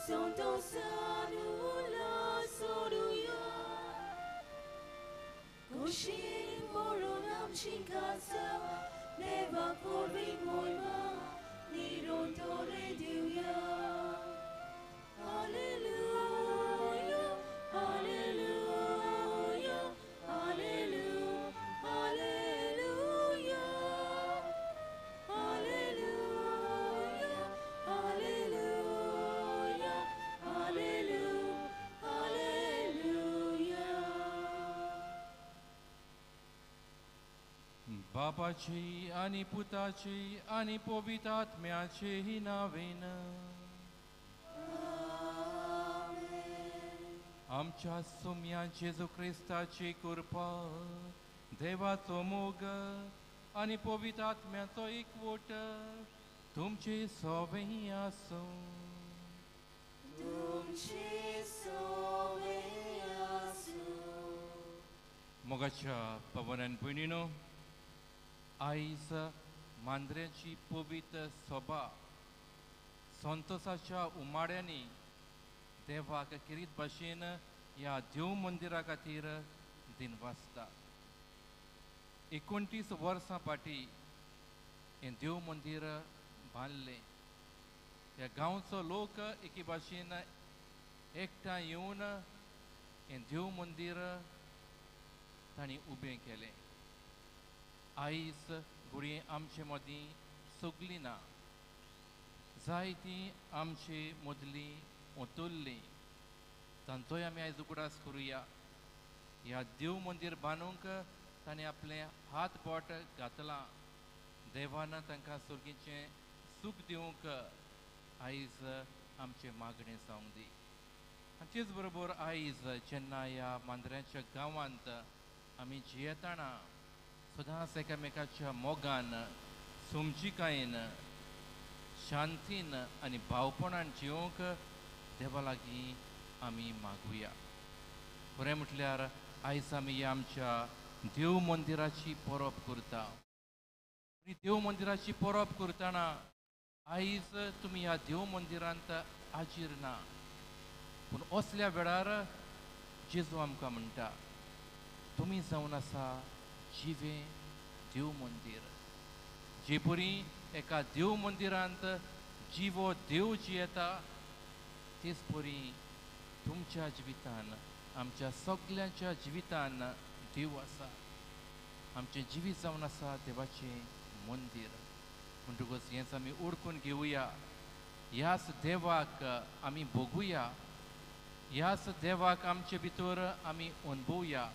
संतोषान उल्हास सोडुया खोशयेन भरून आमची काळजां देवाक वरवीं मोयमा निरंतरे दिवया. Hallelujah, hallelujah, hallelujah, hallelujah, hallelujah, hallelujah, hallelujah, hallelujah. बापाची आनी पुताची आनी पवित्र आत्म्याचेही नावेन. आमच्या सुम्या जेजू क्रिस्ताची कृपा, देवाचो मोग आनी पवित्र आत्म्याचो एकवट तुमचे सवें आसूं. तुमचे सवें आसूं. मोगाच्या पवनान भयणीनो, आयज मांद्र्याची पवित्र सभा संतोषाच्या उमाळ्यांनी देवाक किरीत भाशेन ह्या देव मंदिरा खातीर दिनवासता. 29 वर्सां फाटीं हें देव मंदीर बांदलें. ह्या गांवचो लोक एके भाशेन एकठांय येवन हें देव मंदीर तांणी उबें केलें. आयज घडये आमचे मदीं सगलीं ना, जायतीं आमचे मदलीं ओतुल्लीं, तांचोय आमी आयज उगडास करुया. ह्या देव मंदीर बांदूंक तांणी आपलें हात बोट घातलां. देवान तांकां सर्गीचें सूख दिवंक आयज आमचें मागणें जावंक दी. आनी तेच बरोबर आयज जेन्ना ह्या मांद्र्याच्या गांवांत आमी जियेतना सदांच एकामेकाच्या मोगान, समजिकायेन, शांतीन आनी भावपणान जिवंक देवा लागीं आमी मागुया. खरें म्हटल्यार आयज आमी ह्या आमच्या देव मंदिराची परब करता. आनी देव मंदिराची परब करतना आयज तुमी ह्या देव मंदिरांत हाजीर ना, पूण असल्या वेळार जेजू आमकां म्हणटा, तुमी जावन आसा जिवें देव मंदीर. जे परी एका देव मंदिरांत जिवो देव जियेता, तेच परी तुमच्या जिवितान, आमच्या सगल्यांच्या जिवितान देव आसा. आमचें जिवीत जावन आसा देवाचें मंदीर. म्हणटकूच हेंच आमी ओडकून घेवया, ह्याच देवाक आमी भोगुया, ह्याच देवाक आमचे भितर आमी अणभवया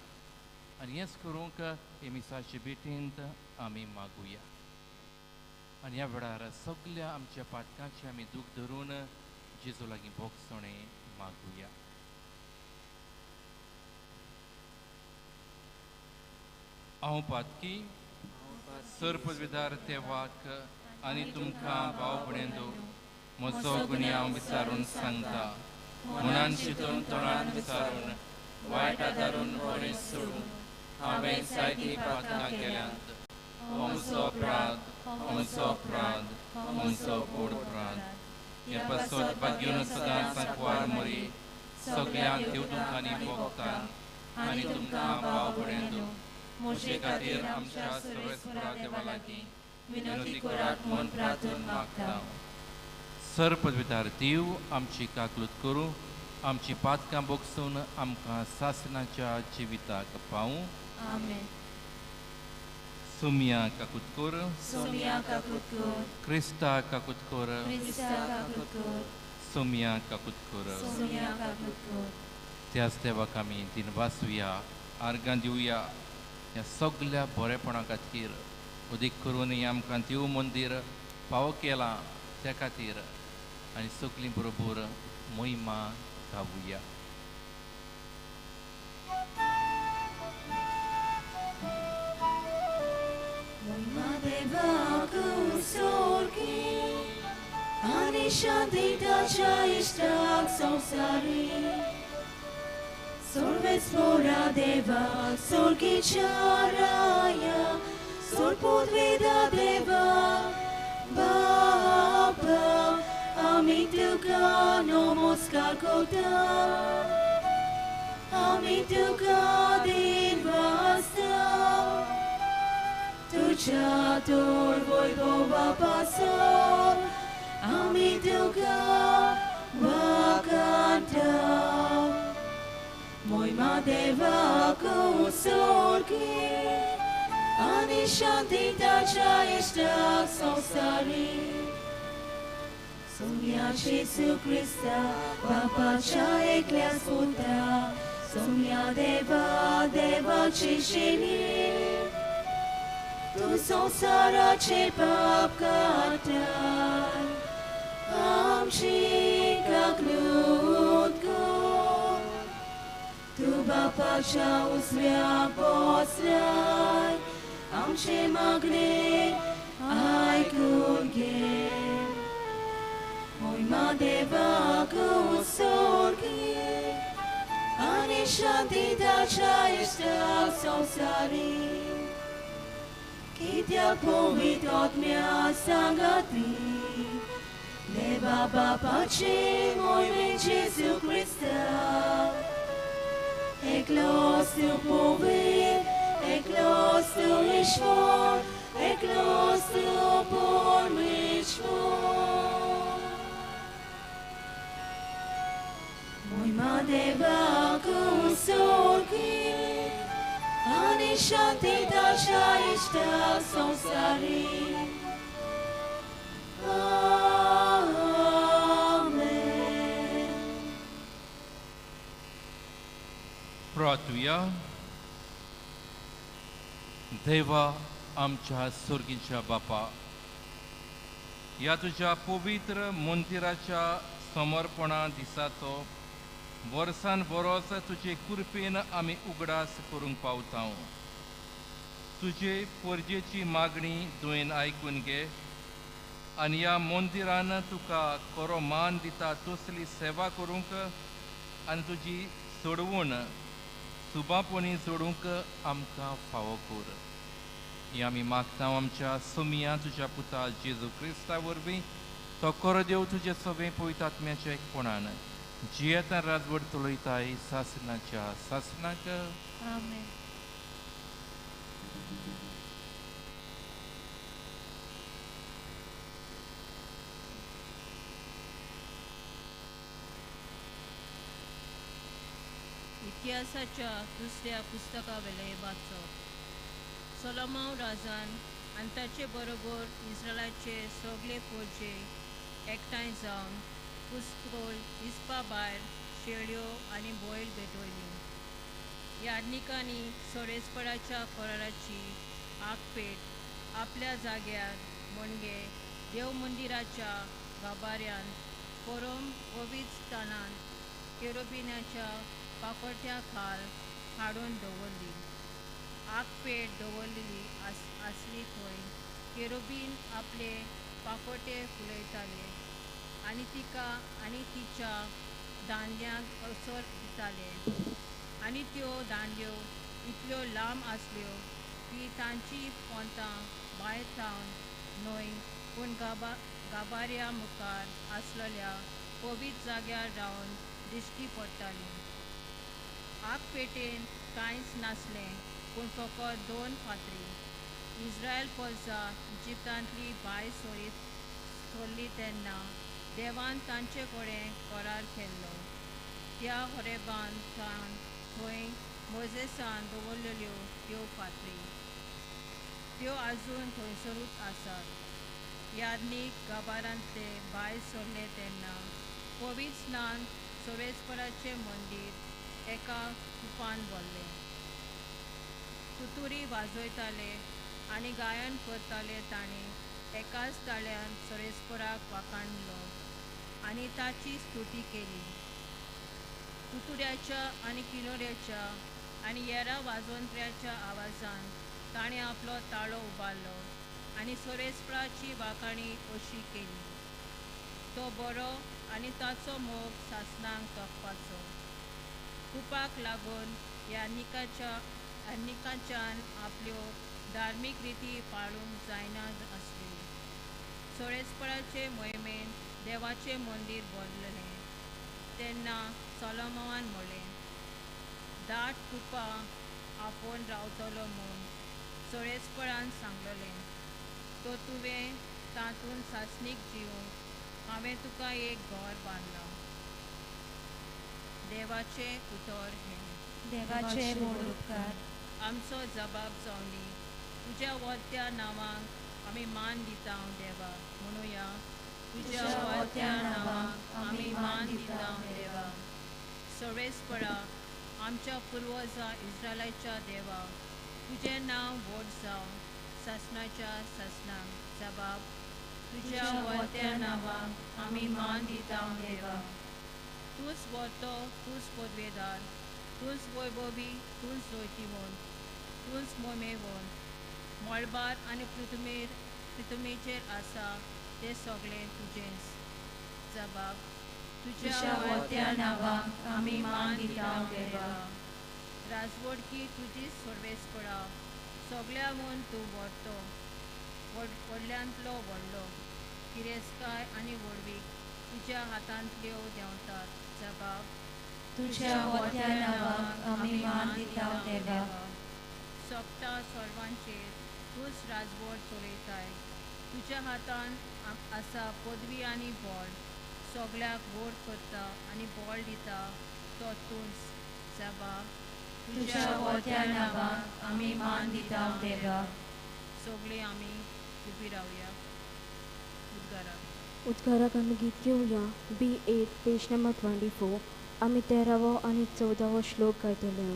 आनी हेंच करूंक हे मिसाचे भेटींत आमी मागुया. आनी ह्या वेळार सगल्या आमच्या पातकांचें आमी दूख धरून जेजू लागीं भोगसणें मागुया. हांव पातकी सर्पविदार देवाक आनी तुमकां भाव भयणींनो म्हजो गुन्यांव विचारून सांगता. मनान चिंतून तोंडान विचारून वायट आदारून बरें सोडून हांवें जायतीं पातकां केल्यांत. म्हजो अपराध, म्हजो अपराध, म्हजो व्हड अपराध. हे पासत भाग्यून सदांच सांकवार मरी सगळ्यांक देवदुतांनी भोगता आनी तुमकां भाव भयणींनो म्हजे खातीर आमच्या सर्वेस्परा देवा लागीं विनंती करात म्हूण प्रार्थना मागता. सर्पविदार देव आमची काकलूत करूं, आमची पातकां भोगसून आमकां सासणाच्या जिविताक पावूं. आमेन. सुमिया काकूत कर, सोमिया काकूत कर, क्रिस्ता काकूत कर, क्रिस्ता काकूत कर, सोमिया काकूत कर. सोमिया काकूत कर. त्याच देवाक आमी दिनवासुया, आर्गां दिवया ह्या सगल्या बरेपणा खातीर, अदीक करून हें आमकां देव मंदीर फावो केलां त्या खातीर, आनी सगलीं बरोबर महिमा गावया. महिमा देवाक सोर्गी आनी शांती ताच्या इश्टाक संवसारी. सर्वेस्परा देवा सोर्गीच्या राया, सोर्पोद्वेदा देवा बाबा, आमी तुका नमस्कार. तुझ्या तोर वैभवा पासत आमी तुका वाखाणटा. मोहिमा देवाक सोर्गी आनी शांती ताच्या इश्टाक संवसारी. सोम्या जेजू क्रिस्ता बापाच्या एकल्या पुता, सोम्या देवा देवाची शेणी, तूं संवसाराचे पाप काडटाय, आमची काकलूत कर. तूं बापाच्या उजव्या बसलाय, आमचे मागणे आयकून घे. मोहिमा देवाक सोर्गी आनी शांती ताच्या इश्टाक संवसारी. कित्याक पवित्र आत्म्या सांगाती देवा बापाचे मोहिमे जेजू क्रिस्ता, एकलोच तूं पवित्र, एकलोच तूं ईश्वर, एकलोच तूं परमेश्वर. मोहिमा देवाक सोर्गी आनी शांती ताच्या इश्टाक संवसारी. आमेन. प्रार्थुया. देवा आमच्या सोर्गीच्या बापा, ह्या तुज्या पवित्र मंदिराच्या समर्पणा दिसाचो वर्सान वरोस तुजे कृपेन आमी उगडास करूंक पावता. तुजे परजेची मागणी तुवें आयकून घे आनी ह्या मंदिरान तुका खरो मान दिता तसली सेवा करूंक आनी तुजी सोडवण सुबापणी जोडूंक आमकां फावो कर. हें आमी मागता आमच्या सोमिया तुज्या पुता जेजू क्रिस्ता वरवीं, तो खरो देव तुजे सगळें पवित्र आत्म्याच्या एकपणान जियेता राजवट चलयताय सासणाच्या सासणाक. आमेन. इतिहासाच्या दुसऱ्या पुस्तकावेले वाचप. सोलोमाव राजान आनी ताचे बरोबर इस्रायलाचे सगळे पोरजे एकठांय जावन पुस्तकोल हिसपा भायर शेळयो आनी बैल भेटयली. याज्ञिकांनी सोरेसपणाच्या कराराची आगपेट आपल्या जाग्यार म्हणजे देवमंदिराच्या गाभाऱ्यान परम पवित्र स्थानांत केरोबिनाच्या पाकोट्या खाल हाडून दवरली. आगपेट दवरलेली आसली थंय केरोबीन आपले पाकोटे फुलयताले आनी तिका आनी तिच्या दांड्यांक असर दिताले आनी त्यो दांड्यो इतल्यो लांब आसल्यो की तांची पोंतां भायर सावन न्हय पूण गाभाऱ्या मुखार आसलेल्या पवित्र जाग्यार रावन दिश्टी पडटाली. आगपेटेन कांयच नासलें पूण फकत दोन फातरी. इस्रायल परजा इजिप्तांतली भायर सरली तेन्ना देवान तांचे कडेन करार केल्लो. त्या होरेबान सावन थंय मोजेसान दवरलेल्यो त्यो फातरी त्यो आजून थंयसरूच आसात. याज्ञीक गाभारांतले भायर सरले तेन्ना पवित्र स्नान सोरेसपराचें मंदीर एका कुपान भरलें. तुतुरी वाजयताले आनी गायन करताले. तांणी एकाच ताळ्यान सोरेसपराक वाखाणलो आनी ताची स्तुती केली. तुतुऱ्याच्या आनी किनोऱ्याच्या आनी येरा वाजोंत्र्याच्या आवाजान ताणें आपलो ताळो उबारलो आनी सोरेसपराची वाखाणी अशी केली. तो बरो आनी ताचो मोग सासणांक तोखपाचो. कुपाक लागून याज्ञिकाच्यान आपल्यो धार्मीक रिती पाळूंक जायना आसल्यो. सोरेसपराचे मोहिमेन देवाचें मंदीर भरलें तेन्ना सोलोमोनान म्हळें, दाट कुपां आपोवन रावतलो म्हूण सोरेसपणान सांगलेलें तो तुवें तातूंत सासणीक जिवंक हांवें तुका एक घर बांदलां. देवाचें उतर हें. देवाचे व्हड उपकार. आमचो जबाब जावनी तुज्या वत्या नांवाक आमी मान दिता देवा. म्हणुया तुज्या वत्या नांवाक आमी मान दिता देवा. सर्वेस्परा आमच्या पुर्वजा इस्रायलाच्या देवा तुजें नांव व्हड जावं सासणाच्या सासणाक. जबाब तुज्या वत्या नांवाक आमी मान दिता देवा. तूंच व्हरतो, तूंच पदवेदार, तूंच वैभवी, तूंच जैतिवंत, तूंच मोमेवंत. मळबार आनी पृथ्वीचेर आसा तें सगळें तुजेंच. जबाब तुज्या वत्या नांवाक आमी मान दिता देवा. राजवडकी तुजीच सर्वेस्परा सगळ्या म्हूण तूं व्हरतो, व्हडल्यांतलो व्हडलो. गिरेस्तकाय आनी व्हडवीक तुज्या हातांतल्यो देंवतात. जबाब तुज्या वत्या नांवाक आमी मान दिता देवा. सोगता सर्वांचेर तूंच राजवट चलयताय. तुज्या हातान आसा पदवी आनी बळ. सगळ्याक व्हड करता आनी बळ दिता तो तूंच. जबाब तुज्या वत्या नांवाक आमी मान दिता देवा. सगळे आमी उबी रावया. उद्गाराक उद्गाराक आमी गीत घेवया. B8 page number 24. आमी 13वो आनी 14वो श्लोक गायतले.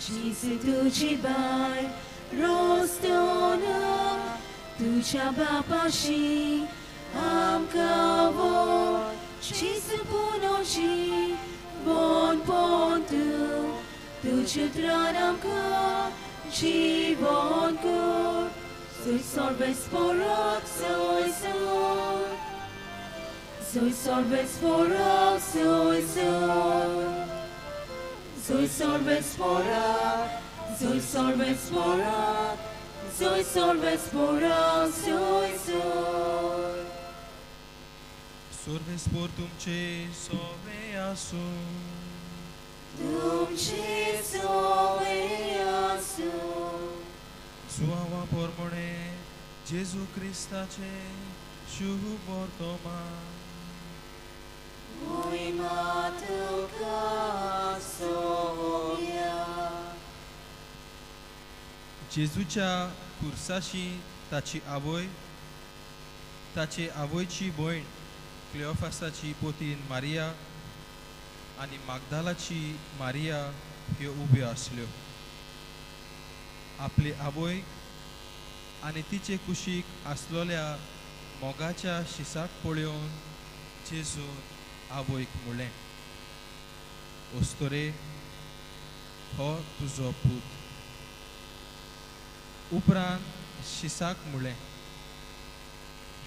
Jesu तुझी बाय रोस्तोना तुझ्या बापाशी आमकां व्हर. जेजू पुनोशी बोन पोन तूं तुजें त्राण आमकां जिवन कर. Soy सर्वेस्पराक soy soy. Soy सर्वेस्पराक soy soy. Soy सर्वेस्पराक soy सर्वेस्पराक soy सर्वेस्पराक soy soy. सर्वेस्पर तुमचे सोवे आसूं. तुमचे सोवे आसूं. सुवावा पोरमणे जेजू क्रिस्ताचे शुभ वर्तमान. मोहिमा तुका सोया. जेजूच्या कुर्साशी ताची आवय, ताचे आवयची भयण क्लियोफासाची पोतीन मारिया आनी मागदालाची मारिया ह्यो उब्यो आसल्यो. आपली आवय आनी तिचे कुशीक आसलोल्या मोगाच्या शिसाक पळोवन जेजून आवयक म्हणलें, ओस्तोरे हो तुजो पूत. उपरांत शिसाक म्हणलें,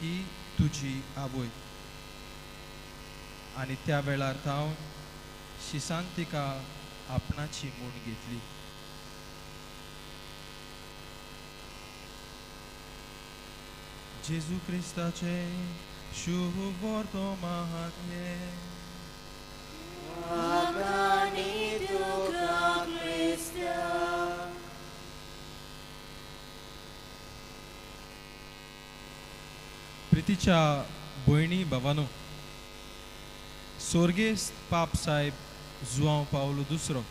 ही तुजी आवय. आनी त्या वेळार थावन शिसान तिका आपणाची म्हूण घेतली. जेजू क्रिस्ताचे शुभ वर्तमान हें. प्रितीच्या भयणी भावानो, सोर्गेस्त पाप साहेब जुआंव पावलो दुसरो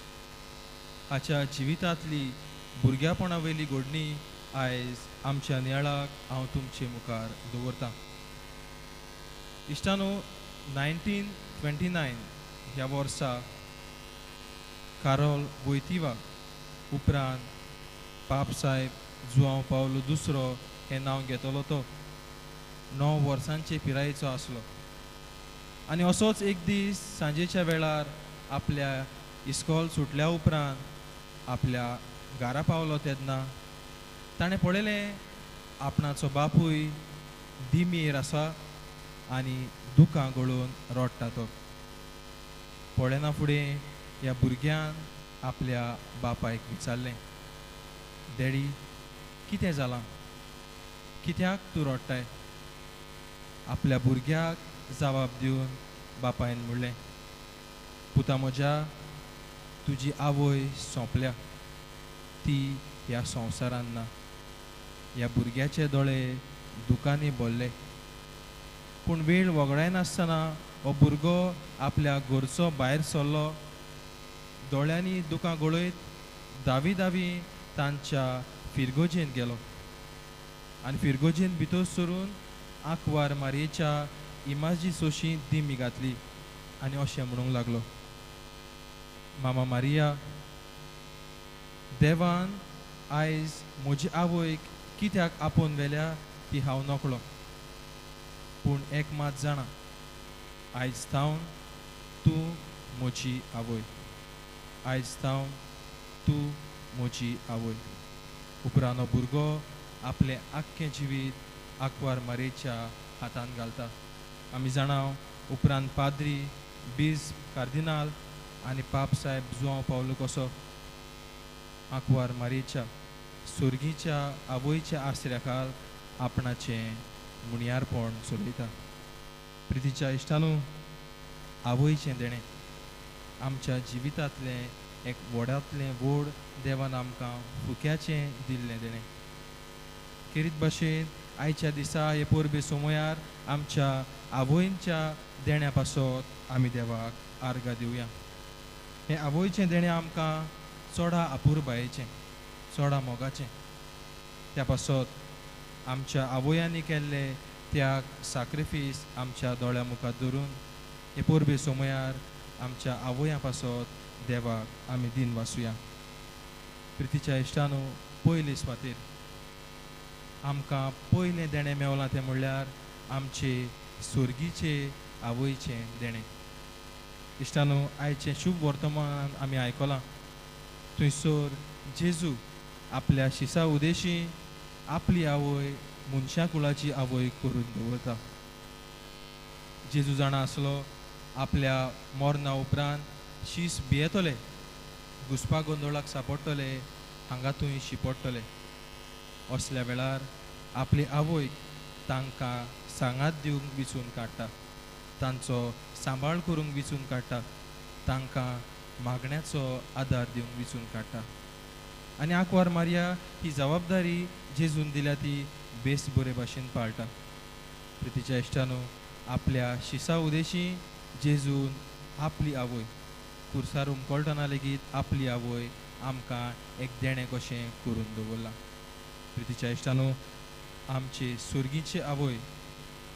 हाच्या जिवितांतली भुरग्यापणा वयली घडणी आयज आमच्या नियाळाक हांव तुमचे मुखार दवरतां. इश्टानो, 1929 ह्या वर्सा कारोल वोयतिवा उपरांत पाप साहेब जुआंव पावलो दुसरो हें नांव घेतलो. तो 9 वर्सांचे पिरायेचो आसलो आनी असोच एक दीस सांजेच्या वेळार आपल्या इस्कॉल सुटल्या उपरांत आपल्या घरा पावलो तेन्ना ताणें पळयलें आपणाचो बापूय दिमीर आसा आनी दुकां गळोवन रडटा तो. पळयना फुडें ह्या भुरग्यान आपल्या बापायक विचारलें, डॅडी कितें जालां, कित्याक तूं रडटाय? आपल्या भुरग्याक जबाब दिवन बापायन म्हणलें, पुता म्हज्या, तुजी आवय सोंपल्या, ती ह्या संवसारान ना. ह्या भुरग्याचे दोळे दुकांनी भरले. पूण वेळ वगडायनासतना हो भुरगो आपल्या घरचो भायर सरलो. दोळ्यांनी दुकां गळयत दावी दावी तांच्या फिरगोजेंत गेलो आनी फिरगोजेंत भितर सरून आंकवार मारयेच्या इमाजी सोशी दिमी घातली आनी अशें म्हणूंक लागलो, मामा मारिया, देवान आयज म्हजी आवयक कित्याक आपोवन व्हेल्या ती हांव नकळो, पूण एक मात जाणा, आयज थावन तूं म्हजी आवय, आयज थावन तूं म्हजी आवय. उपरांत हो भुरगो आपलें आख्खें जिवीत आंकवार मारयेच्या हातान घालता. आमी जाणा उपरांत पाद्री, बीज, कार्दिनाल आनी पाप साहेब जुआंव पावलो कसो आंकवार मारयेच्या सोर्गीच्या आवयच्या आसऱ्या खाल आपणाचें मुणयारपण चलयता. प्रितीच्या इश्टानू, आवयचें देणें आमच्या जिवितांतलें एक व्हडांतलें व्हड देवान आमकां फुक्याचें दिल्लें देणें. खेरीत भाशेन आयच्या दिसा हे परबे समयार आमच्या आवयच्या देण्या पासत आमी देवाक आर्गां दिवया. हें आवयचें देणें आमकां चोडा अपुरबायेचें, चोडा मोगाचें. त्या पासत आमच्या आवयांनी केल्ले त्याग, साक्रिफीस आमच्या दोळ्या मुखार धरून हे परबे समयार आमच्या आवयां पासत देवाक आमी दिन वासुया. प्रितीच्या इश्टानू, पयले सुवातेर आमकां पयलें देणें मेवलां तें म्हणल्यार आमचे सोर्गीचे आवयचें देणें. इश्टानू, आयचें शुभ वर्तमान आमी आयकलां. थंयसर जेजू आपल्या शिसा उदेशी आपली आवय मनशा कुळाची आवय करून दवरता. जेजू जाणा आसलो आपल्या मरणा उपरांत शीस भियेतले, घुसपा गोंदोळाक सापडटले, हांगा थंय शिपडटले. असल्या वेळार आपली आवयक तांकां सांगात दिवंक विचून काडटा, तांचो सांबाळ करूंक विचून काडटा, तांकां मागण्याचो आदार दिवंक विचून काडटा. आनी आंकवार मारिया ही जबाबदारी जेजून दिल्या ती बेस बरे भाशेन पाळटा. प्रितीच्या इश्टानू, आपल्या शिसा उदेशी जेजून आपली आवय कुर्सार उमकळटना लेगीत आपली आवय आमकां एक देणें कशें करून दवरलां. प्रितीच्या इश्टानू, आमचे सुर्गीचे आवय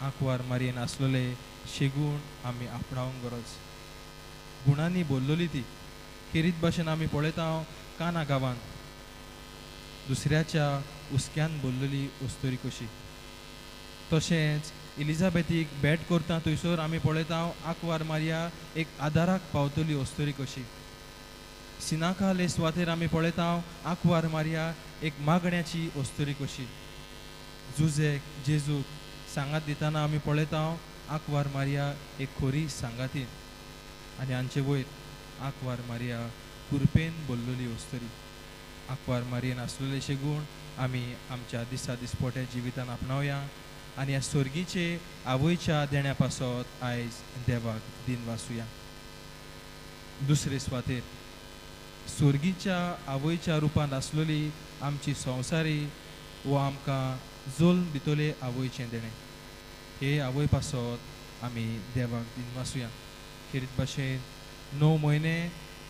आंकवार मारयेन आसलेले शेगूण आमी आपणावंक गरज. गुणांनी बोल्लोली ती खेरीत भाशेन आमी पळयता काना गांवांत दुसऱ्याच्या हुस्क्यान बोल्लोली अस्तुरी कशी. तशेंच एलिझाबेथीक भेट करता थंयसर आमी पळयता आंकवार मारिया एक आदाराक पावतली अस्तुरी कशी. सिनाखाले सुवातेर आमी पळयता आंकवार मारिया एक मागण्याची अस्तुरी कशी. जुजेक जेजूक सांगात दितना आमी पळयता आंकवार मारिया एक खोरी सांगातीन. आनी हांचे वयर आंकवार मारिया कुरपेन बोल्लोली अस्तुरी. आंकवार मारियेन आसलेले शेगूण आमी आमच्या दिसा दिसपोट्या जिवितान आपणावया आनी ह्या सोर्गीचे आवयच्या देण्या पासत आयज देवाक दिन वासुया. दुसरे सुवातेर सोर्गीच्या आवयच्या रुपान आसलेली आमची संवसारी वो आमकां जोल्म दितले आवयचें देणें. हे आवय पासत आमी देवाक दिन वासुया. खेरीत भाशेन 9 म्हयने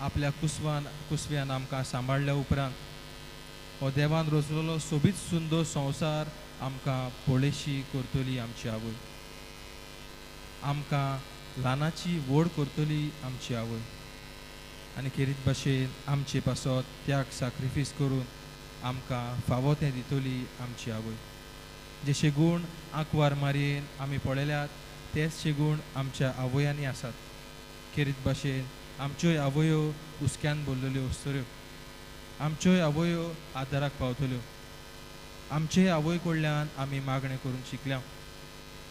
आपल्या कुसव्यान आमकां सांबाळ्ळ्या उपरांत हो देवान रचलेलो सोबीत सुंदर संवसार आमकां पळेशी करतली आमची आवय, आमकां ल्हानाची व्हड करतली आमची आवय. आनी खेरीत भाशेन आमचे पासत त्याग साक्रिफीस करून आमकां फावो तें दितली आमची आवय. जे शेगूण आंकवार मारयेन आमी पळयल्यात तेच शेगूण आमच्या आवयांनी आसात. खेरीत भाशेन आमच्योय आवयो हुस्क्यान भरलेल्यो अस्तुऱ्यो, आमच्योय आवयो आदाराक पावतल्यो, आमचे आवय कडल्यान आमी मागणें करूंक शिकल्या.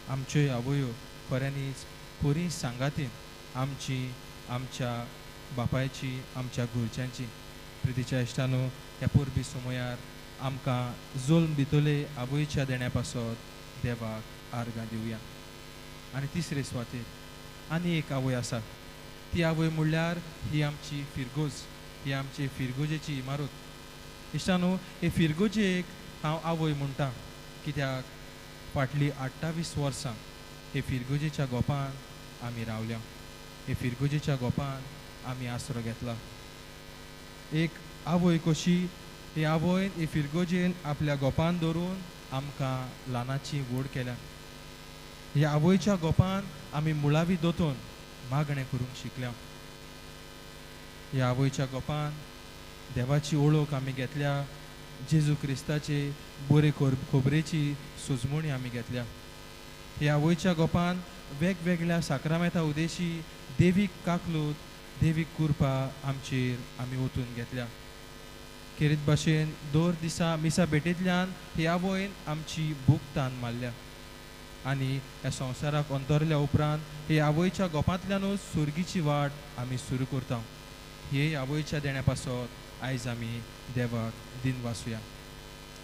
आमच्यो आवयो खऱ्यांनीच खरी सांगातीन आमची, आमच्या बापायची, आमच्या घरच्यांची. प्रितीच्या इश्टानो, ह्या परबी समयार आमकां जोल्म दितले आवयच्या देण्या पासत देवाक आर्गां दिवया. आनी तिसरे सुवातेर आनी एक आवय आसा. ती आवय म्हणल्यार ही आमची फिरगोज, ही आमची फिरगोजेची इमारत. इश्टानो, हे फिरगोजेक हांव आवय म्हणटा कित्याक फाटलीं 28 वर्सां हे फिरगोजेच्या गोपान आमी रावल्या, हे फिरगोजेच्या गोपान आमी आसरो घेतला. एक आवय कशी ही आवयन हे फिरगोजेन आपल्या गोपान धरून आमकां ल्हानाची व्हड केल्या. ह्या आवयच्या गोपान आमी मुळावी दोतोन मागणें करूंक शिकल्या. ह्या आवयच्या गोपान देवाची ओळख आमी घेतल्या, जेजू क्रिस्ताचे बरे खबरेची सुजमणी आमी घेतल्या. ह्या आवयच्या गोपान वेगवेगळ्या साक्रामेंता उदेशी देवीक काकलूत, देवीक कृपा आमचेर आमी ओतून घेतल्या. खेरीत भाशेन दर दिसा मिसा भेटेंतल्यान ही आवयन आमची भूक तान मारल्या. आनी ह्या संवसाराक अंतरल्या उपरांत हे आवयच्या गोपांतल्यानूच सुर्गीची वाट आमी सुरू करता. हे आवयच्या देण्या पासत आयज आमी देवाक दिनवासुया.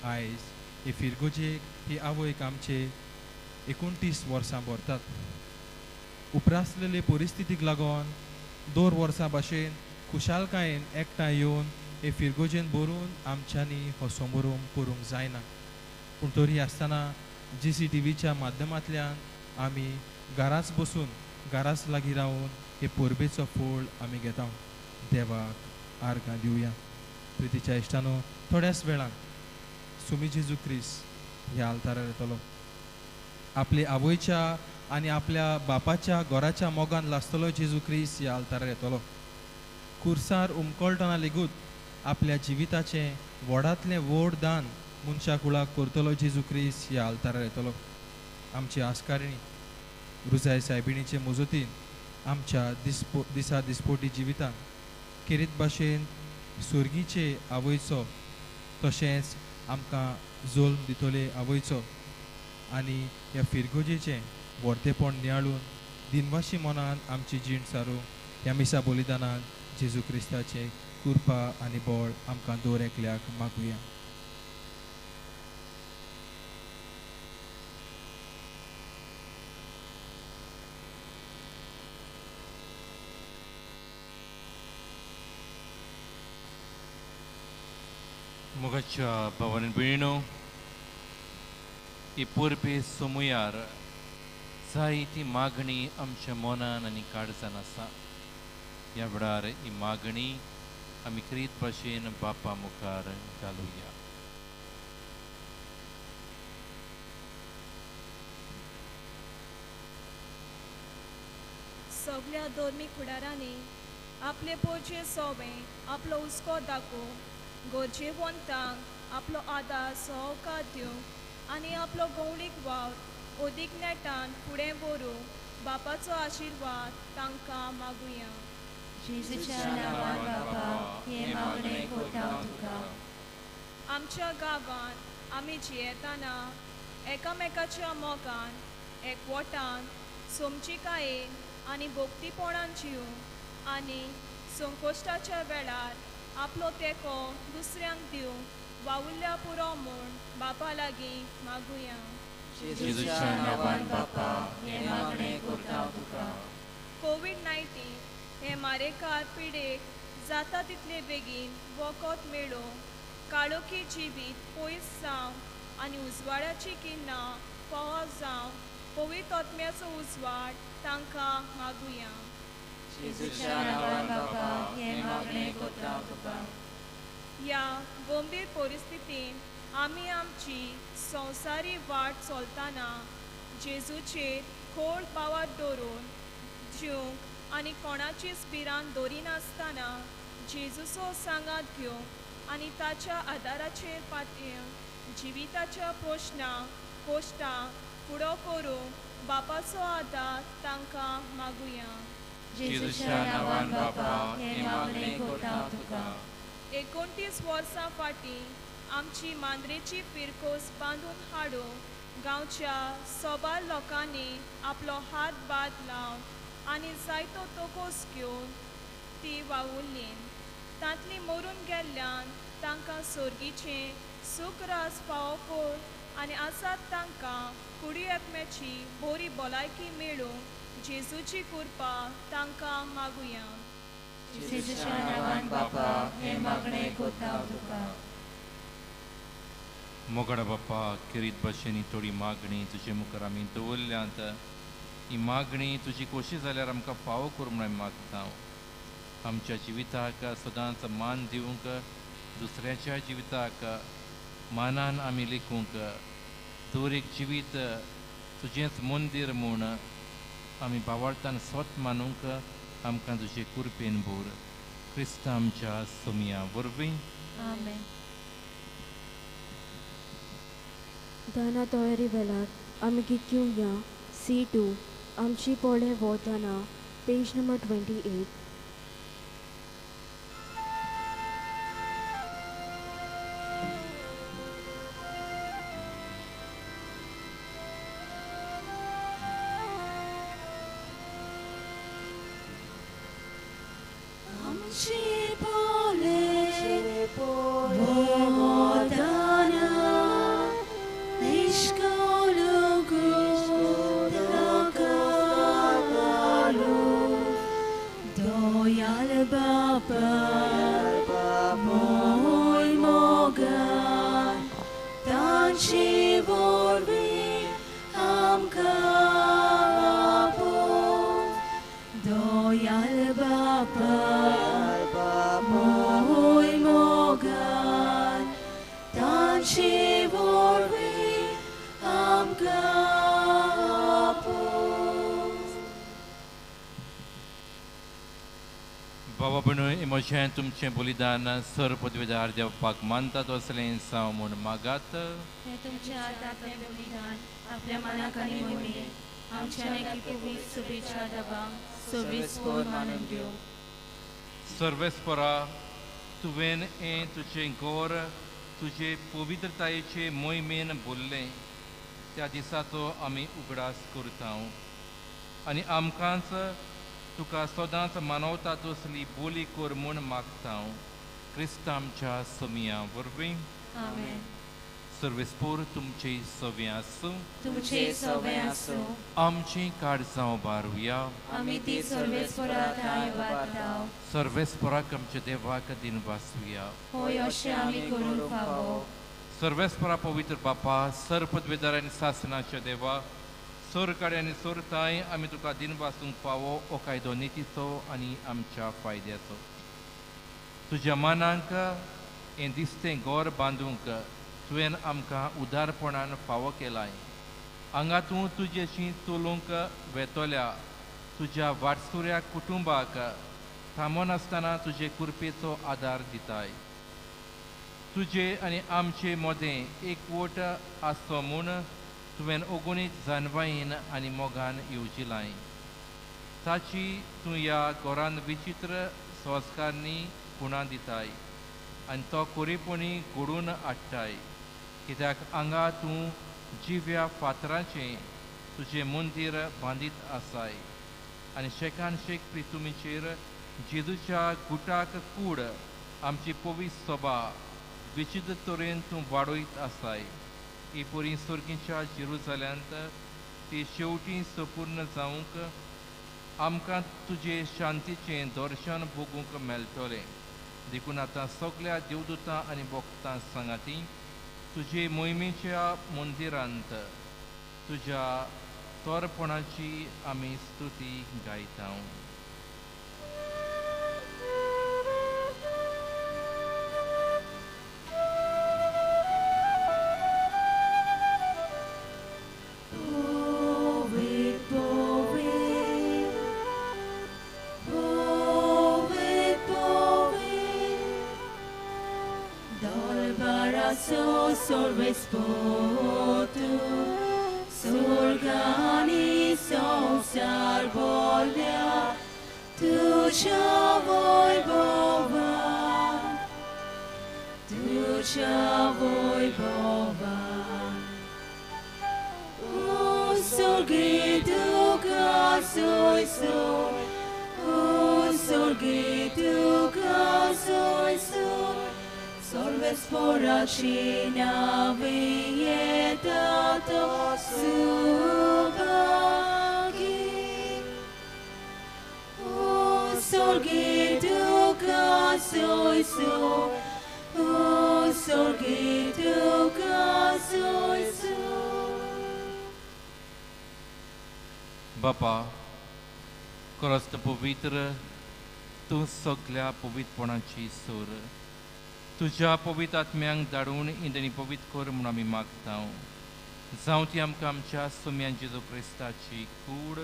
आयज हे फिरगोजेक ही आवयक आमचे 29 वर्सां भरतात. उपरासलेले परिस्थितीक लागून दर वर्सां भाशेन खुशालकायेन एकठांय येवन हे फिरगोजेन भरून आमच्यांनी हो समारोंभ करूंक जायना. पूण तरी आसतना GCTVच्या माध्यमांतल्यान आमी घराच बसून, घराच लागीं रावन हे परबेचो फोळ आमी घेता. देवाक आर्गां दिवया. प्रितीच्या इश्टानो, थोड्याच वेळान सुमी जेजू क्रिस्त ह्या आल्तारार येतलो. आपले आवयच्या आनी आपल्या बापाच्या घराच्या मोगान लासतलो जेजू क्रिस्त ह्या आल्तारार येतलो. कुर्सार उमकळटना लेगूत आपल्या जिविताचें व्हडांतलें व्हड दान मनशा कुळाक करतलो जेजू क्रिस्त ह्या आल्तारार येतलो. आमची आस्कारिणी रुजाय सायबिणीचे मजतीन आमच्या दिसा दिसपोटी जिवितान खेरीत भाशेन सुर्गीचे आवयचो, तशेंच आमकां जोल्म दितले आवयचो आनी ह्या फिरगोजेचें व्हरतेपण नियाळून दिनवाशी मनान आमची जीण सारूंक ह्या मिसा बलिदानान जेजू क्रिस्ताचे कृपा आनी बळ आमकां दर एकल्याक मागुया. मोगाच्या भावान भयणीनो, ही परबे सोमुयार जायती मागणी आमच्या मनान आनी काळजान आसा. ह्या वेळार ही मागणी आमी क्रीत भाशेन बापा मुखार घालुया. सगळ्या धर्मीक फुडारांनी आपले पोरचे सोवे आपलो हुस्को दाखोवंक, गरजेवंतांक आपलो आदार सहकार दिवंक आनी आपलो गवळीक वावर अदीक नेटान फुडें व्हरूंक बापाचो आशिर्वाद तांकां मागुया. जेजूच्या नांवान बापा, हें मागणें करता तुका. आमच्या गांवांत आमी जियेतना एकामेकाच्या मोगान, एकवटान, समजिकायेन आनी भक्तीपणान जिवंक आनी संकश्टाच्या वेळार आपलो तेंको दुसऱ्यांक दिवंक वावुरल्या पुरो म्हूण बापा लागीं मागुया. जेजूच्या नांवान बापा, हें मागणें करता तुका. कोवीड-19 हे मारेकार पिडेक जाता तितले बेगीन वखद मेळोवंक, काळोखी जिवीत पयस जावंक आनी उजवाडाची किरणां फावो जावंक पवित्र आत्म्याचो उजवाड तांकां मागुया. जेजूच्या नांवान बापा, हें मागणें करता तुका. ह्या गंभीर परिस्थितींत आमी आमची संवसारी वाट चलतना जेजूचेर खोल पावार दवरून जिवंक आनी कोणाचीच भिरांत दवरिनासतना जेजूचो सांगात घेवंक आनी ताच्या आदाराचेर पातयेवन जिविताच्या प्रश्नांक, कश्टांक फुडो करूंक बापाचो आदार तांकां मागुया. जेजूच्या नांवान बापा, हें मागणें करता तुका. 29 वर्सां फाटीं आमची मांद्रेची फिरकोस बांदून हाडूंक गांवच्या सोबार लोकांनी आपलो हात बाद लावन आनी जायतो तोकोस घेवन ती वावुरली. तांतली मरून गेल्ल्यान तांकां सोर्गीचें सुखरास फावो कर आनी आसात तांकां कुडी आत्म्याची बरी भलायकी मेळूंक जेजूची कृपा तांकां मागुया. जेजूच्या नांवान बापा हें मागणें कोत्ता तुका. मोगाडा बापा, खेरीत भाशेन ही थोडी मागणी तुजे मुखार आमी दवरल्यांत. ही मागणी तुजी खोशी जाल्यार आमकां फावो कर म्हूण आमी मागता. आमच्या जिविताक सदांच मान दिवंक, दुसऱ्याच्या जिविताक मानान आमी लेखूंक, दर एक जिवीत तुजेंच मंदीर म्हूण आमी भावार्थान स्वत मानूंक आमकां तुजे कृपेन भर. क्रिस्त आमच्या सोमया वरवीं. आमेन. दाना तयारी वेळार आमी गीत घेवया C2 आमची पोळे वताना, पेज नंबर 28. आमची पोळे वताना Baba moy mogan tanchi vorvi amka apo doyal Baba moy mogan tanchi vorvi amka apo. बाबा भयणू, म्हजें तुमचें बलिदान सर पदवेदार देवपाक मानता तसलें साव म्हूण मागात. हें तुमच्या हातांतलें बलिदान आपल्या मनाक आनी मोहिमेक आमच्या पवित्र शुभेच्छा देवाक सोबीत मानून घेवं. सर्वेस्परा, तुवें हें तुजें गोर तुजे पवित्रतायेचे मोहिमेन बोल्लें त्या दिसाचो आमी उगडास करता आनी आमकांच तुका सदांच मानवता तसली बोली कर म्हूण मागता. क्रिस्त आमच्या सोमया वरवीं. आमेन. सर्वेस्पोर तुमचे सवे आसूं. तुमचे सवे आसूं. आमची काळजां उबारुया. आमी ती सर्वेस्पोरा ठांय उबारता. सर्वेस्पोराक आमच्या देवाक दिन वासुया. होय, अशें आमी करूंक फावो. सर्वेस्पोरा पवित्र बापा, सरपदवेदार आनी सासनाच्या देवा, सोरकाडे आनी सोरताय आमी तुका दिन वासूंक फावो हो कायदो नितीचो आनी आमच्या फायद्याचो. तुज्या मनाक हें दिसतें गोर बांदूंक तुवें आमकां उदारपणान फावो केलाय. हांगा तूं तुजेशी चलूंक वेतोल्या तुज्या वाटसुऱ्या कुटुंबाक थांबनासतना तुजे कृपेचो आदार दिताय. तुजे आनी आमचे मदें एकवट आसचो म्हूण तुवें अगणीत जानवायेन आनी मोगान येवजिलाय. ताची तूं ह्या घरान विचित्र संस्कारणी खुणां दिताय आनी तो कोरीपणी घडोवन हाडटाय. कित्याक हांगा तूं जिव्या फातराचें तुजें मंदीर बांदीत आसाय आनी शेकान शेक प्रितुमीचेर जेजूच्या गुटाक कूड आमची पवित्र सभा विचित्र तरेन तूं वाडयत आसाय. ही परी सर्गीच्या जेरुजाल्यांत ती शेवटी संपूर्ण जावंक आमकां तुजे शांतीचें दर्शन भोगूंक मेळटलें. देखून आतां सगल्या देवदूतां आनी भक्तां सांगाती तुजे मोहिमेच्या मंदिरांत तुज्या तोरपणाची आमी स्तुती गायता. Sorvespotu surgani sonsar bolya tuja voibova तुझ्या वैभवान. Usurgi duka soy soy, usurgi duka soy soy, solves poracina vietato subagi. Usurgi duka soy soy, usurgi duka soy soy. बापा, क्रस्त पवित्र तूं सगल्या पवित्रपणाची सोर, तुज्या पवित्र आत्म्यांक धाडून इंदनी पवित्र कर म्हूण आमी मागता. जावं ती आमकां आमच्या सोम्यान जेजू क्रिस्ताची कूड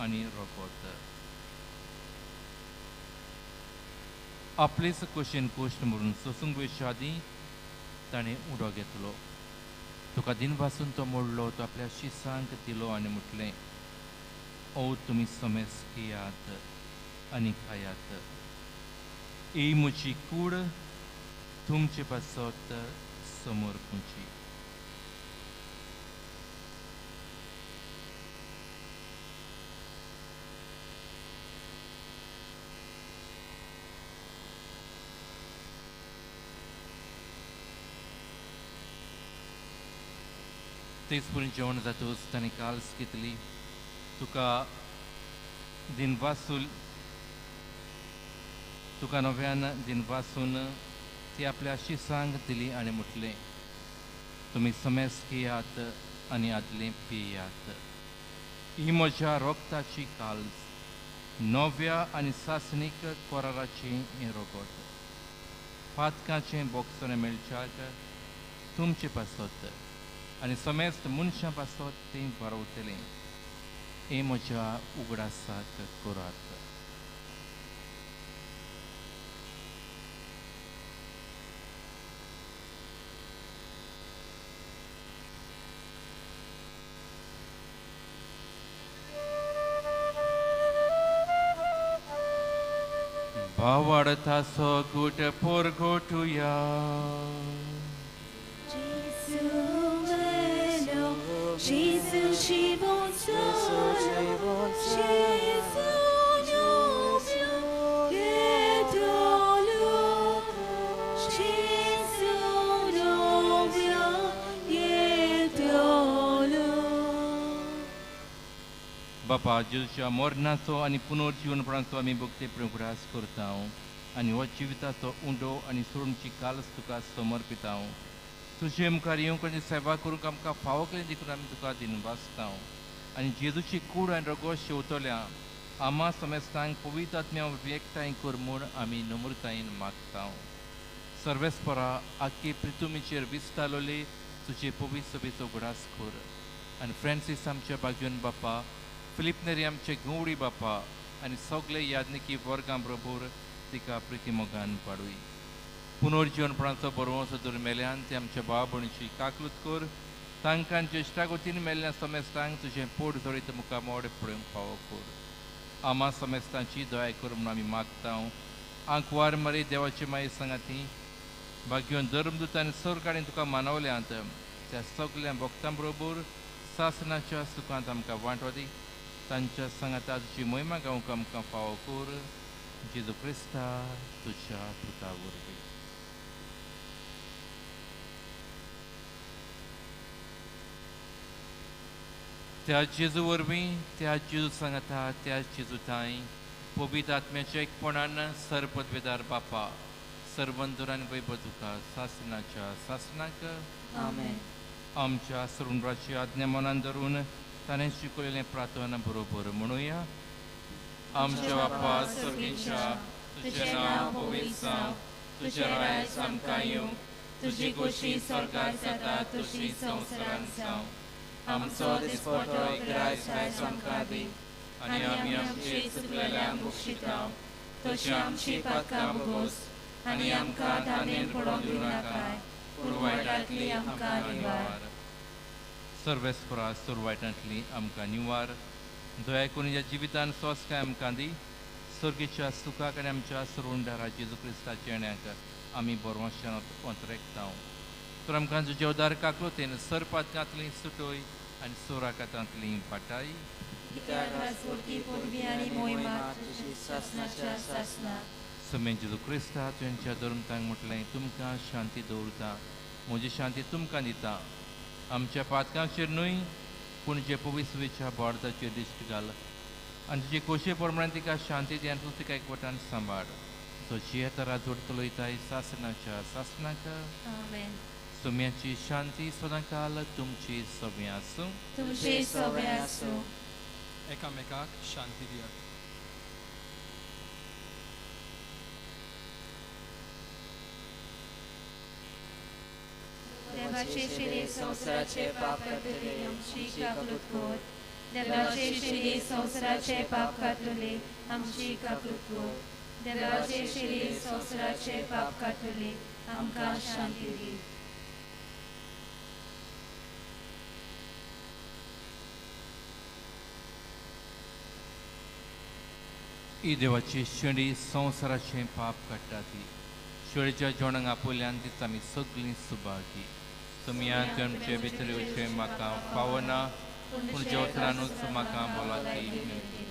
आनी रगत. आपलेच कुशीन कुश्ट म्हणून सोसूंक वयच्या आदीं ताणें उडो घेतलो. तुका दिनवासून तो मोडलो, तो आपल्या शिसांक दिलो आनी म्हटलें, ओ तुमी समेस घेयात आनी खायात, ही म्हजी कूड तुमचे पासत समर्पूची. तेच पुरून जेवण जातूच ताणें काल्स घेतली, तुका दिनवासूल तुका नव्यान दिनवासून ती आपल्या शिसांक दिली आनी म्हटलें, तुमी समेस घेयात आनी आदलें पियात, ही म्हज्या रोगताची काल्स, नव्या आनी सासणीक कराराचें हें रोगत, पातकाचें बोगसणें मेळच्याक तुमचे पासत आनी समेस्त मनशां पासत तें बरोवतलें, हें म्हज्या उगडासाक करात. भावार्थाचो गूट पोरगोटुया. Gesù ci solo, Gesù nobio yetolo, Gesù nobio yetolo. बापा, जेजूच्या मरणाचो आनी पुनर्जीवनपणाचो आमी भक्ती उगडास करता आनी हो जिविताचो उंडो आनी सोडूनची कालच तुका समर्पिता. तुजे मुखार येवंक आनी सेवा करूंक आमकां फावो केली देखून आमी तुका दिनवासता आनी जेजूची कूड आनी रगत शेवतल्या आमा समेस्तांक पवित्र आत्म्या वरवीं एकठांय कर म्हूण आमी नम्रतायेन मागता. सर्वेस्परा, आख्खे पृथ्वीचेर विस्तारलेले तुजे पवित्र सभेचो उगडास कर आनी फ्रांसीस आमच्या बागयोन बापा, फिलीप नेरी आमचे गवळी बापा आनी सगळे यादनिकी वर्गां बरोबर तिका प्रितीमोगान पाडूय. पुनर्जीवनपणाचो बरोवंसो दर मेल्यान ते आमच्या भाव भयणीची काकलूत कर, तांकां ज्येश्ठागोतीन मेल्ल्या समेस्तांक तुजें पोट जोडीत मुखार मोड पळोवंक फावो कर. आमा समेस्तांची दया कर म्हूण आमी मागता. आंकवार मरे देवाचे माये सांगाती भाग्योन धर्मदूत आनी सरकारान तुका मानवल्यांत त्या सगल्या भक्तां बरोबर सासनाच्या सुखांत आमकां वांटो दी. तांच्या सांगाता तुजी मोहिमा गावंक आमकां फावो कर, जेजू क्रिस्ता तुज्या पुता वरवीं. त्या जेजू वरवीं, त्या जेजू सांगाता, त्या जेजू ताई पवित्र आत्म्याच्या एकपणान सरपदवेदार बापा, सर्वंदूर आनी वैभव तुका सासनाच्या सासनाक. आमेन. आमच्या सरुंडाची आज्ञा मनान धरून ताणें शिकयलें प्रार्थना बरोबर म्हणुया. आमच्या बापा स्वर्गीच्या, तुजें नांव पवित्र जावं, तुजें राज आमकां येवं, तुजी खोशी स्वर्गार जाता तशी संवसारांत जावं. आमचो दिसपटो ग्रास आयज आमकां दी आनी आमी आमचे चुकलेल्यांक बक्षिता तशी आमची पातकां भोगोस आनी आमकां तानेर पडोवंक दिवं नाकाय, पूण वायटांतली आमकां निवार. सर्वेस्परा, सुरवायटांतली आमकां निवार. दया करून ह्या जिवितान सोंसकाय आमकां दी, स्वर्गीच्या सुखाक आनी आमच्या सरुंडारा जेजू क्रिस्ताच्या येण्याक आमी बरवांशान अंतरेकता. तर आमकां तुज्या उदार काकलोतेन सरपातकांतली सुटोय आनी सोराकातांतली फाटाय. समेन जेजू क्रिस्ता तुमच्या धर्मतांक म्हटलें तुमकां शांती दवरता, म्हजी शांती तुमकां दिता. आमच्या पातकांचेर न्हय पूण जे पवित्रच्या बोर्दाचेर दिश्ट घाल आनी तुजे खोशये प्रमाणे तिका शांती दी आनी तूं तिका एकवटान सांबाळ. जो जियेता राजवट चलयताय सासणाच्या सासणाक. सुम्याची शांती सदांकाल तुमची सगळीं आसूं. तुमची सगळीं आसूं. एकामेकाक शांती दियात. देवाचे शिरे संवसाराचे पाप कातले आमची काकूत कर. देवाचे शिरे संवसाराचे पाप कातले आमची काकूत कर. देवाचे शिरे संवसाराचे पाप कातले आमकां शांती दी. ही देवाची शेंडी संवसाराचें पाप काडटा ती शेळीच्या जेवणाक आपल्यान तिचा आमी सगळीं सुभागी. तुमी तुमचे भितर येवचें म्हाका फावना पूण जेवतनानूच म्हाका भलायकी मेळटली.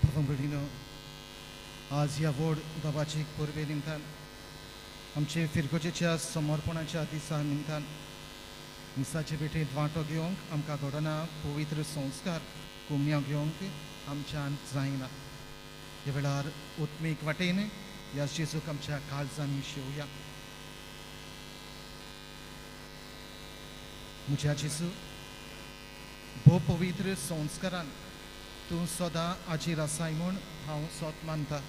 भाव भयणीनो, आज ह्या व्हड दबाजीक परबे निमतान आमचे फिरगोजेच्या समर्पणाच्या दिसा निमतान मिसाचे भेटेंत वांटो घेवंक आमकां घडना पवित्र संस्कार कोमया घेवंक आमच्यान जायना. ह्या वेळार उत्मीक वाटेन ह्या जेजूक आमच्या काळजांनी शेवया. म्हज्या जेजू, भोव पवित्र संस्कारान तूं सदां आजीर आसाय म्हूण हांव सोत मानता.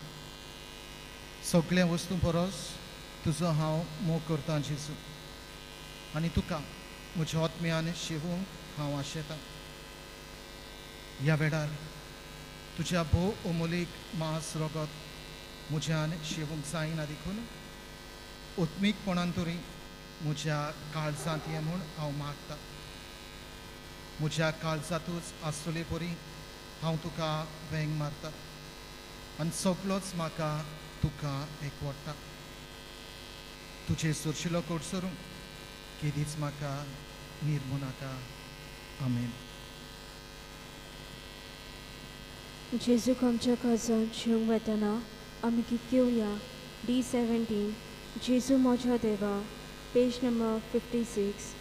सगळ्या वस्तूं परस तुजो हांव मोग करतां जेजू, आनी तुका म्हज्या आत्म्यान शेवूंक हांव आशेतां. ह्या वेळार तुज्या भोव अमोलीक मांस रगत म्हज्यान शेवूंक जायना देखून उत्मीकपणान तरी म्हज्या काळजांत ये म्हूण हांव मागता. म्हज्या काळजांतूच आसतले परी हांव तुका वेंग मारता आनी सगळोच म्हाका तुका एकवडटा. तुजे सुरशिलो कोडसरूंक केदीच म्हाका निर्मू नाका. आमेन. जेजूक आमच्या काळजांत शिवंक वतना आमी गीत घेवया D17 जेजू म्हज्या देवा, page number 56.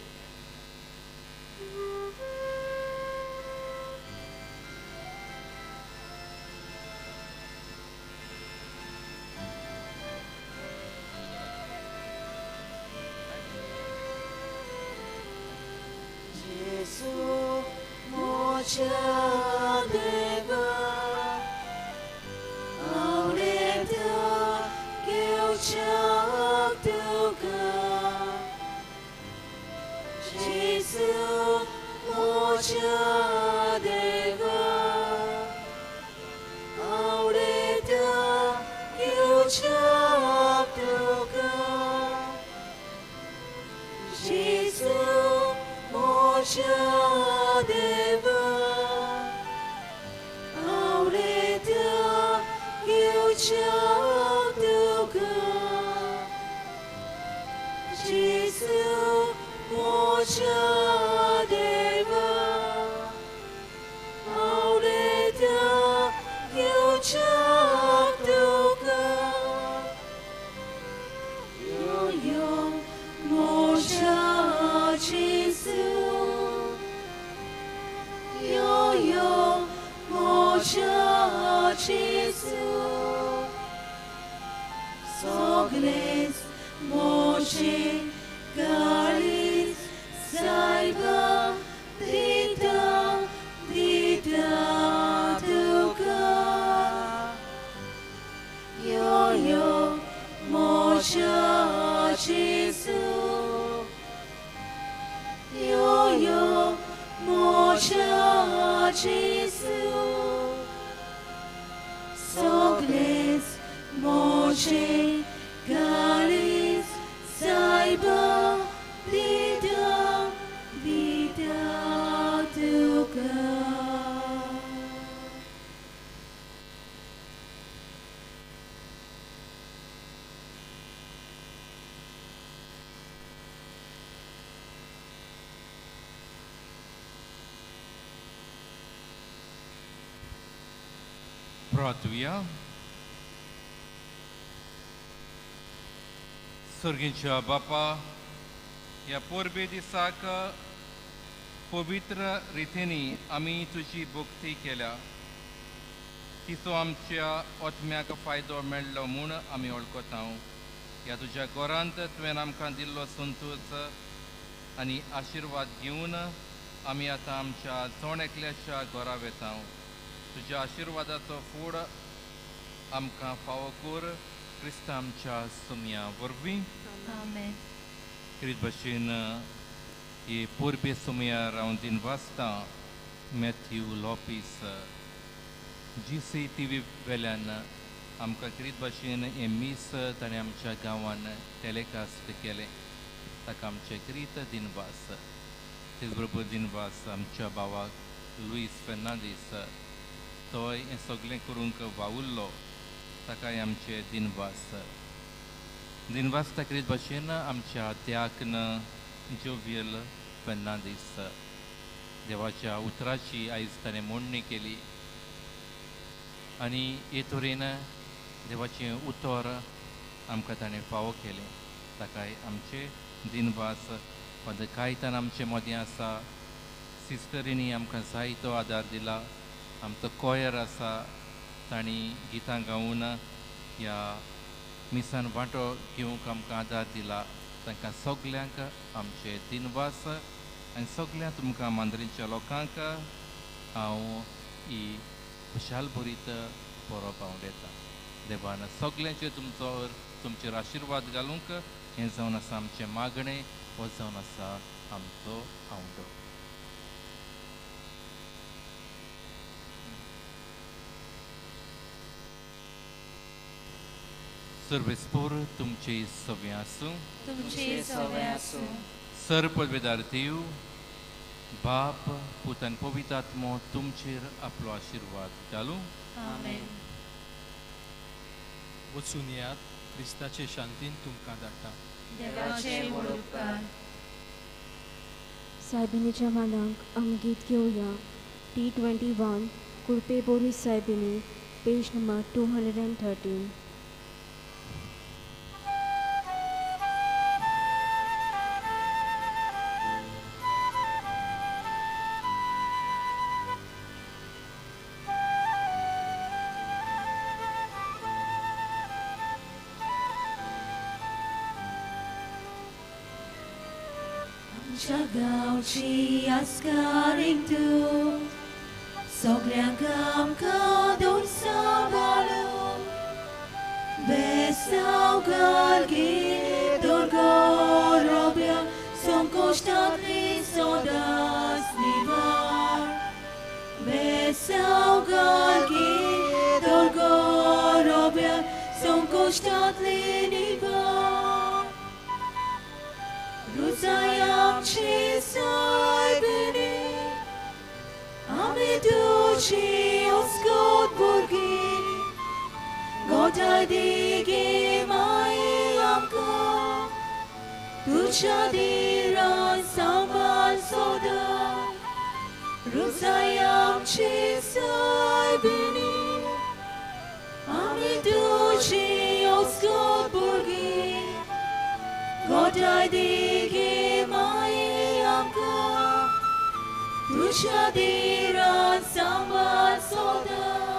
Sogles, moche, galis, saiba. प्रार्थुया. सर्गीच्या बापा, ह्या परबे दिसाक पवित्र रितींनी आमी तुजी भक्ती केल्या. तिचो आमच्या आत्म्याक फायदो मेळ्ळो म्हूण आमी वळखता. ह्या तुज्या घरांत तुवें आमकां दिल्लो संतोश आनी आशिर्वाद घेवन आमी आतां आमच्या जण एकल्याच्या घरा वेता. तुज्या आशिर्वादाचो फूड आमकां फावो कर, क्रिस्ता आमच्या सुमया वरवीं. आमेन. क्रिस्त भशेन हे परबे सुमयार हांव दिन वाचतां Matthew Lopes GC T V वेल्यान आमकां क्रिस्त भशेन हें मीस ताणें आमच्या गांवान टेलिकास्ट केलें. ताका आमचें क्रीत दिनवास. तेच बरोबर दिनवास आमच्या भावाक लुईस फेर्नांदीस, तोय हें सगळें करूंक वावुरलो, ताकाय आमचें दिनवास. दिनवास ताकरीत भशेन आमच्या त्याकन जोवियल फेर्नांदीस, देवाच्या उतराची आयज ताणें मोडणी केली आनी हे तरेन देवाचें उतर आमकां ताणें फावो केलें, ताकाय आमचें दिनवास. फादर कायतान आमचे मदीं आसा, सिस्टरींनी आमकां जायतो आदार दिला. आमचो कोयर आसा, तांणी गितां गावन ह्या मिसान वांटो घेवंक आमकां आदार दिला. तांकां सगल्यांक आमचे दिनवास आनी सगळ्या तुमकां मांद्रेच्या लोकांक हांव ही खुशाल भरीत बरो पावंडेता. देवान सगल्यांचेर तुमचो तुमचेर आशिर्वाद घालूंक हें जावन आसा आमचें मागणें, हो जावन आसा आमचो आवडो. सर्वेस्पोर तुमचे सवे आसूं, तुमचे सवे आसूं. सर पदवेदार देव बाप पूत आनी पवित्र आत्मो तुमचेर आपलो आशिर्वाद घालूं. आमेन. वचून येयात, क्रिस्ताचे शांतीन तुमकां धाडटा. देवाचे व्हड उपकार. सायबिणीच्या मानाक आमी गीत घेवया. T21 कुर्पे बोरीस सायबिणी, पेज नंबर 213. आमच्या गांवची आस्कारीक तूं, सगल्यांक आमकां दवर सांबाळून, बेसांव घाल गे दोरगो रोब्या, संकोश्टांतली सदांच निवार. बेसांव घाल गे दोरगो रोब्या, संकोश्टांतली निवार. रुजाय आमची सायबिणी, आमी तुजी ओस्कोत भुरगीं, गोठाय दी गे माये आमकां, तुज्या दिरान सांबाळ सदां. रुजाय आमची सायबिणी, आमी तुजी ओस्कोत भुरगीं, गोठाय दी गे माये आमकां, तुज्या दिरान सांबाळ सदां.